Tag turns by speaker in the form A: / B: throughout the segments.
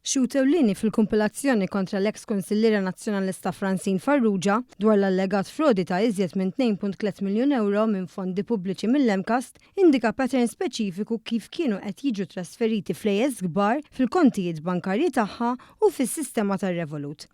A: Xhud ewlieni fil-kumpilazzjoni kontra l-eks Kunsilliera Nazzjonalista Francine Farrugia dwar l-allegat frodi ta' iżjed minn 2.3 miljun ewro minn fondi pubbliċi mill-MCAST indika pattern speċifiku kif kienu qed jiġu trasferiti flejjes kbar fil-kontijiet bankarji tagħha u fis-sistema tar-Revolut.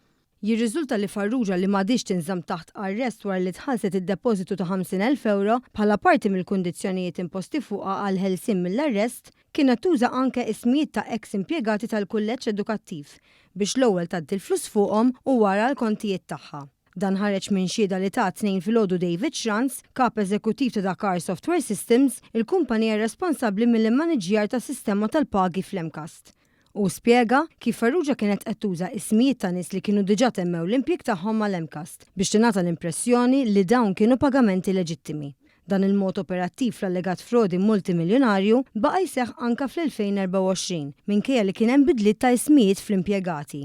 A: Jirriżulta li Farrugia li m'għadhiex tinżamm taħt arrest wara li tħallset id-depożitu ta' 50,000 ewro bħala parti mill-kundizzjonijiet imposti fuqha għall-ħelsien mill-arrest, kienet tuża anke ismijiet ta' eks impjegati tal-kulleġġ edukattiv biex l-ewwel tgħaddi l-flus fuqhom u wara l-kontijiet tagħha. Dan ħareġ minn xhieda li ta t-Tnejn filgħodu David Schranz, Kap Eżekuttiv ta' Dakar Software Systems, il-kumpanija responsabbli mill-immaniġġjar tas-sistema tal-pagi fl-MCAST. Hu spjega kif Farrugia kienet qed tuża ismijiet ta' nies li kienu diġà temmew l-impjieg tagħhom mal-MCAST biex tingħata l-impressjoni li dawn kienu pagamenti leġittimi. Dan il-mod operattiv fl-allegat frodi multimiljunarju baqa' jseħħ anke fl-2024 minkejja li kien hemm bidliet ta' ismijiet fl-impjegati.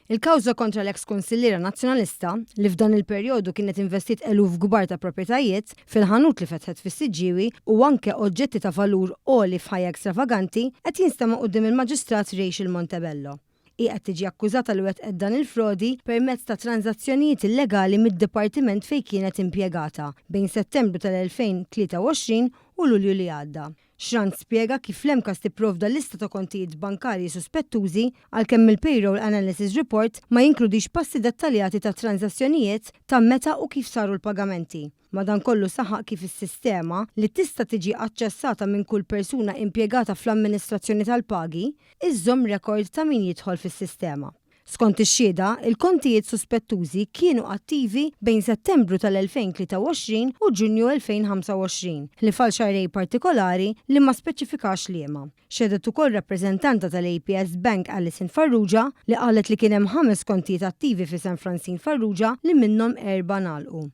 A: Il-kawża kontra l-eks kunsilliera Nazzjonalista, li f'dan il-perjodu kienet investiet eluf kbar ta' proprjetajiet, fil-ħanut li fetħet fis-Siġġiewi u anke oġġetti ta' valur għoli f'ħajja ekstravaganti, qed jinstema' quddiem il-Maġistrat Rachel Montebello. Hi qed tiġi akkużata li wettqet dan il-frodi permezz ta' tranżazzjonijiet illegali mid-dipartiment fejn kienet impjegata bejn Settembru tal-2023 u Lulju li għadda. Schranz spjega kif l-MCAST ipprovda lista ta' kontijiet bankarji suspettużi għalkemm il-Payroll Analysis Report ma jinkludix passi dettaljati tat-tranżazzjonijiet ta' meta u kif saru l-pagamenti. Madankollu saħaq kif is-sistema, li tista' tiġi aċċessata minn kull persuna impjegata fl-amministrazzjoni tal-pagi, iżżomm rekord ta' min jidħol fis-sistema. Skont ix-xhieda, il-kontijiet suspettużi kienu attivi bejn Settembru tal-2023 u Ġunju 2025, ħlief għal xahrejn partikolari li ma speċifikax liema. Xehdet ukoll rappreżentanta tal-APS Bank Alison Farrugia li qalet li kien hemm ħames kontijiet attivi f'isem Francine Farrugia li minnhom erbgħa ngħalqu.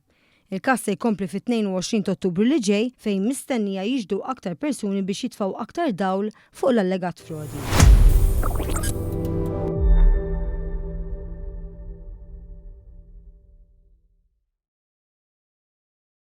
A: Il-każ se jkompli fit-22 t'Ottubru li ġej fejn mistennija jixhdu aktar persuni biex jitfgħu aktar dawl fuq l-allegat frodi.